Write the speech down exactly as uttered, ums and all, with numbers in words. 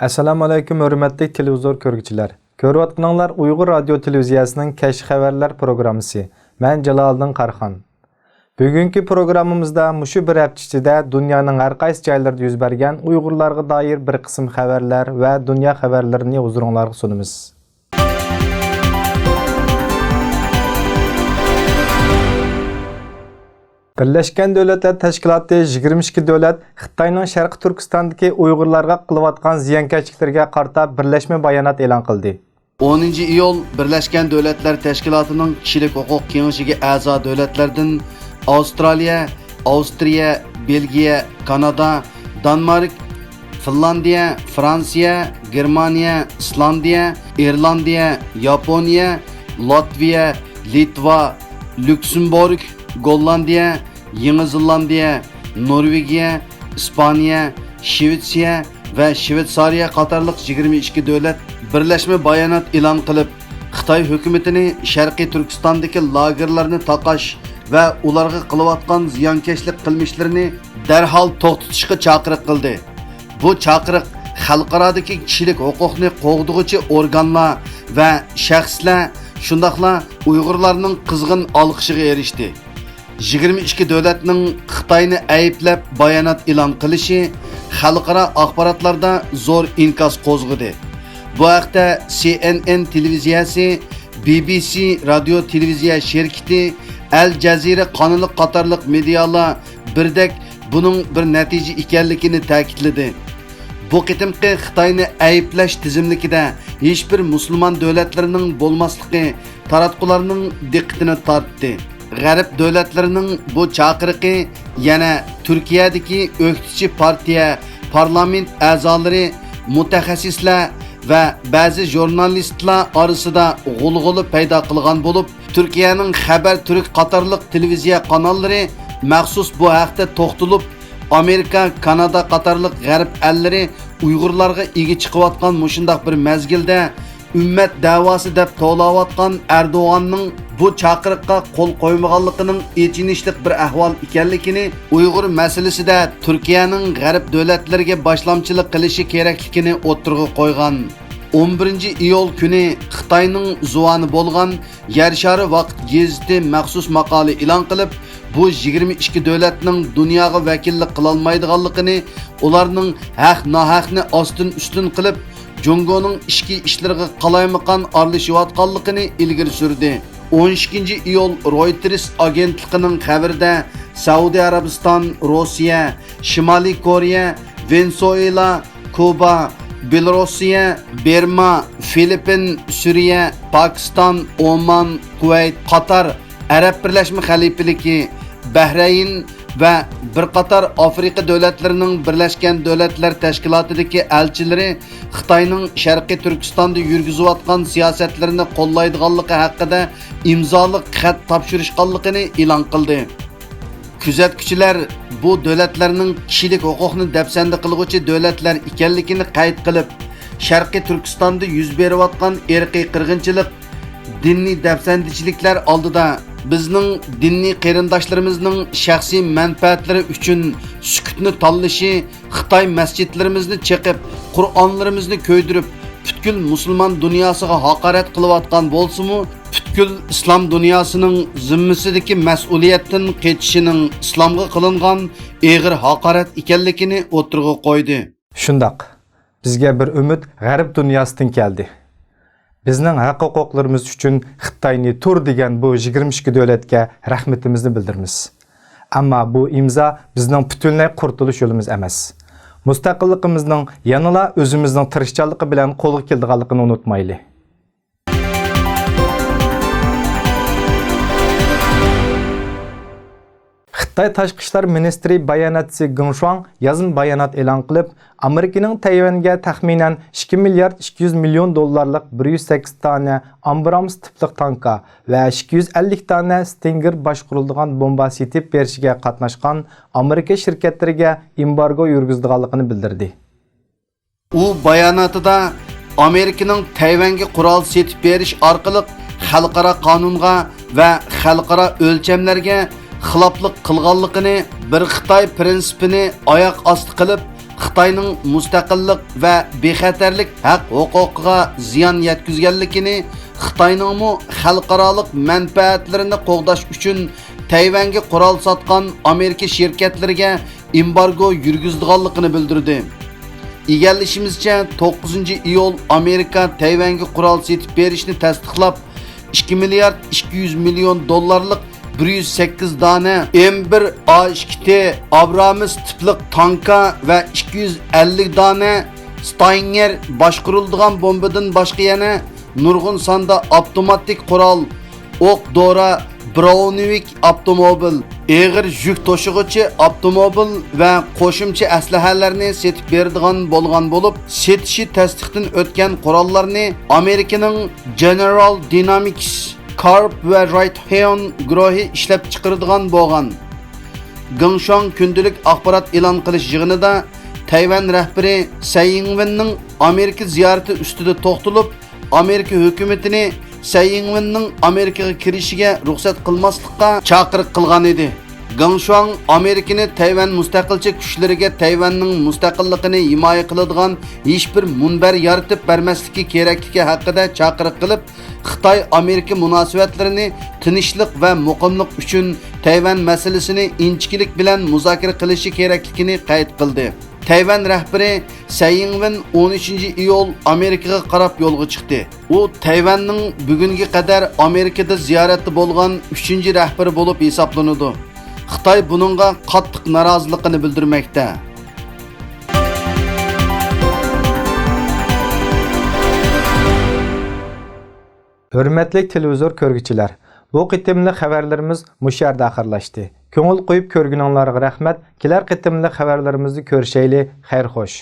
ئەسسالامۇ ئەلەيكۇم، ھۆرمەتلىك تېلېۋىزور كۆرگۈچىلەر. كۆرۈۋاتقىنىڭلار ئۇيغۇر رادىيو تېلېۋىزىيەسىنىڭ كەچلىك خەۋەرلەر پروگراممىسى. مەن جالالىدىن قاراخان. بۈگۈنكى پروگراممىمىزدا مۇشۇ بىر ھەپتە ئىچىدە دۇنيانىڭ ھەر قايسى جايلىرىدا يۈز بەرگەن ئۇيغۇرلارغا دائىر بىر قىسىم خەۋەرلەر ۋە دۇنيا خەۋەرلىرىنى ھۇزۇرۇڭلارغا سۇنىمىز. بىرلەشكەن دۆلەتلەر تەشكىلاتى يىگىرمە ئىككى دۆلەت خىتاينىڭ شەرقىي تۈركىستاندىكى ئۇيغۇرلارغا قىلىۋاتقان زىيانكەشلىكلىرىگە قارىتا بىرلەشمە بايانات ئېلان قىلدى. ئونىنچى ئىيۇل بىرلەشكەن دۆلەتلەر تەشكىلاتىنىڭ كىشىلىك ھوقۇق كېڭىشىگە ئەزا دۆلەتلەردىن ئاۋسترالىيە، ئاۋسترىيە، بېلگىيە، كانادا، دانمارك، فىنلاندىيە، فرانسىيە، گېرمانىيە، ئىسلاندىيە، ئىرلاندىيە، ياپونىيە، لاتۋىيە، لىتۋا، ليۇكسېمبۇرگ، گوللاندىيە، يېڭى زېلاندىيە، نورۋېگىيە، ئىسپانىيە، شىۋېتسىيە ۋە شىۋېتسارىيە قاتارلىق يىگىرمە ئىككى دۆلەت بىرلەشمە بايانات ئېلان قىلىپ، خىتاي ھۆكۈمىتىنى شەرقىي تۈركىستاندىكى لاگېرلارنى تاقاش ۋە ئۇلارغا قىلىۋاتقان زىيانكەشلىك قىلمىشلىرىنى دەرھال توختىتىشقا چاقىرىق قىلدى. بۇ چاقىرىق خەلقئارادىكى كىشىلىك ھوقۇقنى قوغدىغۇچى ئورگانلار ۋە شەخسلەر، شۇنداقلا ئۇيغۇرلارنىڭ قىزغىن ئالقىشىغا ئېرىشتى. يىگىرمە ئىككى دۆلەتنىڭ خىتاينى ئەيىبلەپ بايانات ئېلان قىلىشى خەلقئارا ئاخباراتلاردا زور ئىنكاس قوزغىدى. بۇ ھەقتە سى ئېن ئېن تېلېۋىزىيەسى، بى بى سى رادىيو تېلېۋىزىيە شىركىتى، ئەل جەزىرە قانىلى قاتارلىق مېدىيالار بىردەك بۇنىڭ بىر نەتىجە ئىكەنلىكىنى تەكىتلىدى. بۇ قېتىمقى خىتاينى ئەيىبلەش تىزىملىكىدە ھېچبىر مۇسۇلمان دۆلەتلىرىنىڭ بولماسلىقى تاراتقۇلارنىڭ دىققىتىنى تارتتى. غەرب دۆلەتلىرىنىڭ بۇ چاقىرىقى يەنە تۈركىيەدىكى ئۆكتىچى پارتىيە، پارلامېنت ئەزالىرى، مۇتەخەسسىسلەر ۋە بەزى ژۇرنالىستلار ئارىسىدا غۇلغۇلا پەيدا قىلغان بولۇپ، تۈركىيەنىڭ خەبەر تۈرك قاتارلىق تېلېۋىزىيە قاناللىرى مەخسۇس بۇ ھەقتە توختىلىپ، ئامېرىكا، كانادا قاتارلىق غەرب ئەللىرى ئۇيغۇرلارغا ئىگە چىقىۋاتقان مۇشۇنداق بىر مەزگىلدە، ئۈممەت دەۋاسى دەپ توۋلاۋاتقان ئەردوغاننىڭ بۇ چاقىرىققا قول قويمىغانلىقىنىڭ ئېچىنىشلىق بىر ئەھۋال ئىكەنلىكىنى، ئۇيغۇر مەسىلىسىدە تۈركىيەنىڭ غەرب دۆلەتلىرىگە باشلامچىلىق قىلىشى كېرەكلىكىنى ئوتتۇرىغا قويغان. ئون بىرىنچى ئىيۇل كۈنى خىتاينىڭ زۇۋانى بولغان يەر شارى ۋاقىت گېزىتى مەخسۇس ماقالە ئېلان قىلىپ، بۇ يىگىرمە ئىككى دۆلەتنىڭ دۇنياغا ۋەكىللىك قىلالمايدىغانلىقىنى، ئۇلارنىڭ ھەق-ناھەقنى ئاستىن-ئۈستۈن قىلىپ، جۇڭگونىڭ ئىچكى ئىشلىرىغا قالايمىقان ئارىلىشىۋاتقانلىقىنى ئىلگىرى سۈردى. ئون ئىككىنچى ئىيۇل رويتېرس ئاگېنتلىقىنىڭ خەۋىرىدە، سەئۇدى ئەرەبىستان، روسىيە، شىمالىي كورېيە، ۋېنېسۇئېلا، كۇبا، بېلوروسىيە، بىرما، فىلىپپىن، سۈرىيە، پاكىستان، ئومان، كۇۋەيت، قاتار، ئەرەب بىرلەشمە خەلىپىلىكى، بەھرەيىن ۋە بىر قاتار ئافرىقا دۆلەتلىرىنىڭ بىرلەشكەن دۆلەتلەر تەشكىلاتىدىكى ئەلچىلىرى خىتاينىڭ شەرقىي تۈركىستاندا يۈرگۈزۈۋاتقان سىياسەتلىرىنى قوللايدىغانلىقى ھەققىدە ئىمزالىق خەت تاپشۇرۇشقانلىقىنى ئېلان قىلدى. كۆزەتكۈچىلەر بۇ دۆلەتلەرنىڭ كىشىلىك ھوقۇقنى دەپسەندە قىلغۇچى دۆلەتلەر ئىكەنلىكىنى قەيت قىلىپ، شەرقىي تۈركىستاندا يۈز بېرىۋاتقان ئىرقىي قىرغىنچىلىق، دىنىي دەپسەندىچىلىكلەر ئالدىدا بىزنىڭ دىنىي قېرىنداشلىرىمىزنىڭ شەخسىي مەنپەئەتلىرى ئۈچۈن سۈكۈتنى تاللىشى، خىتاي مەسچىتلىرىمىزنى چېقىپ، قۇرئانلىرىمىزنى كۆيدۈرۈپ، پۈتكۈل مۇسۇلمان دۇنياسىغا ھاقارەت قىلىۋاتقان بولسىمۇ، پۈتكۈل ئىسلام دۇنياسىنىڭ زىممىسىدىكى مەسئۇلىيەتتىن قېچىشىنىڭ ئىسلامغا قىلىنغان ئېغىر ھاقارەت ئىكەنلىكىنى ئوتتۇرىغا قويدى. شۇنداق، بىزگە بىر ئۈمىد غەرب دۇنياسىدىن كەلدى. بىزنىڭ ھەق-ھوقۇقلىرىمىز ئۈچۈن خىتاينى تۇر دېگەن بۇ يىگىرمە ئىككى دۆلەتكە رەھمىتىمىزنى بىلدۈرىمىز. ئەمما بۇ ئىمزا بىزنىڭ پۈتۈنلەي قۇرتۇلۇش يولىمىز ئەمەس. مۇستەقىللىقىمىزنىڭ يەنىلا ئۆزىمىزنىڭ تىرىشچانلىقى بىلەن قولغا كېلىدىغانلىقىنى ئۇنتۇمايلى. خىتاي تاشقى ئىشلار مىنىستىرى باياناتچىسى گېڭ شۇاڭ يازما بايانات ئېلان قىلىپ، ئامېرىكىنىڭ تەيۋەنگە تەخمىنەن ئىككى مىليارد ئىككى يۈز مىليون دوللارلىق بىر يۈز سەككىز دانە ئابرامس تىپلىق تانكا ۋە ئىككى يۈز ئەللىك دانە ستىنگېر باشقۇرۇلىدىغان بومبا سېتىپ بېرىشىگە قاتناشقان ئامېرىكا شىركەتلىرىگە ئېمبارگو يۈرگۈزىدىغانلىقىنى بىلدۈردى. ئۇ باياناتىدا ئامېرىكىنىڭ تەيۋەنگە قورال سېتىپ بېرىش ئارقىلىق خەلقئارا قانۇنغا ۋە خەلقئارا ئۆلچەملەرگە خىلاپلىق قىلغانلىقىنى، بىر خىتاي پىرىنسىپىنى ئاياق ئاستى قىلىپ، خىتاينىڭ مۇستەقىللىق ۋە بىخەتەرلىك ھەق ھوقۇقىغا زىيان يەتكۈزگەنلىكىنى، خىتاينىڭمۇ خەلقئارالىق مەنپەئەتلىرىنى قوغداش ئۈچۈن تەيۋەنگە قورال ساتقان ئامېرىكا شىركەتلىرىگە ئېمبارگو يۈرگۈزىدىغانلىقىنى بىلدۈردى. ئىگىلىشىمىزچە، توققۇزىنچى ئىيۇل ئامېرىكا تەيۋەنگە قورال سېتىپ بېرىشنى تەستىقلاپ، ئىككى مىليارد ئىككى يۈز مىليون دوللارلىق بىر يۈز سەككىز دانە ئېم بىر ئا ئىككى تى ئابرامس تىپلىق تانكا ۋە ئىككى يۈز ئەللىك دانە ستاينگېر باشقۇرۇلىدىغان بومبىدىن باشقا يەنە نۇرغۇن ساندا ئاپتوماتىك قورال، ئوق دورا، براۋنۋىك ئاپتوموبىل، ئېغىر يۈك توشۇغۇچى ئاپتوموبىل ۋە قوشۇمچە ئەسلىھەلەرنى سېتىپ بېرىدىغان بولغان بولۇپ، سېتىشى تەستىقتىن ئۆتكەن قوراللارنى ئامېرىكىنىڭ جېنېرال دىنامىكس كارپ ۋە رايتهېئون گۇرۇھى ئىشلەپچىقىرىدىغان بولغان. گېڭ شۇاڭ كۈندىلىك ئاخبارات ئېلان قىلىش يىغىنىدا تەيۋەن رەھبىرى سەي ئىڭۋېننىڭ ئامېرىكا زىيارىتى ئۈستىدە توختىلىپ، ئامېرىكا ھۆكۈمىتىنى سەي ئىڭۋېننىڭ ئامېرىكىغا كىرىشىگە رۇخسەت قىلماسلىققا چاقىرىق قىلغان ئىدى. گېڭ شۇاڭ ئامېرىكىنى تەيۋەن مۇستەقىلچى كۈچلىرىگە تەيۋەننىڭ مۇستەقىللىقىنى ھىمايە قىلىدىغان ھېچبىر مۇنبەر يارىتىپ بەرمەسلىكى كېرەكلىكى ھەققىدە چاقىرىق قىلىپ، خىتاي-ئامېرىكا مۇناسىۋەتلىرىنى تىنچلىق ۋە مۇقىملىق ئۈچۈن تەيۋەن مەسىلىسىنى ئىنچىكىلىك بىلەن مۇزاكىرە قىلىشى كېرەكلىكىنى قەيت قىلدى. تەيۋەن رەھبىرى سەي ئىڭۋېن ئون ئۈچىنچى ئىيۇل ئامېرىكىغا قاراپ يولغا چىقتى. ئۇ تەيۋەننىڭ بۈگۈنگە قەدەر ئامېرىكىدا زىيارەتتە بولغان ئۈچىنچى رەھبىرى بولۇپ ھېسابلىنىدۇ. خىتاي بۇنىڭغا قاتتىق نارازىلىقىنى بىلدۈرمەكتە. ھۆرمەتلىك تېلېۋىزور كۆرگۈچىلەر، بۇ قېتىملىق خەۋەرلىرىمىز مۇشۇ يەردە ئاخىرلاشتى. كۆڭۈل قويۇپ كۆرگىنىڭلارغا رەھمەت. كېلەر قېتىملىق خەۋەرلىرىمىزدە كۆرۈشەيلى. خەير خوش.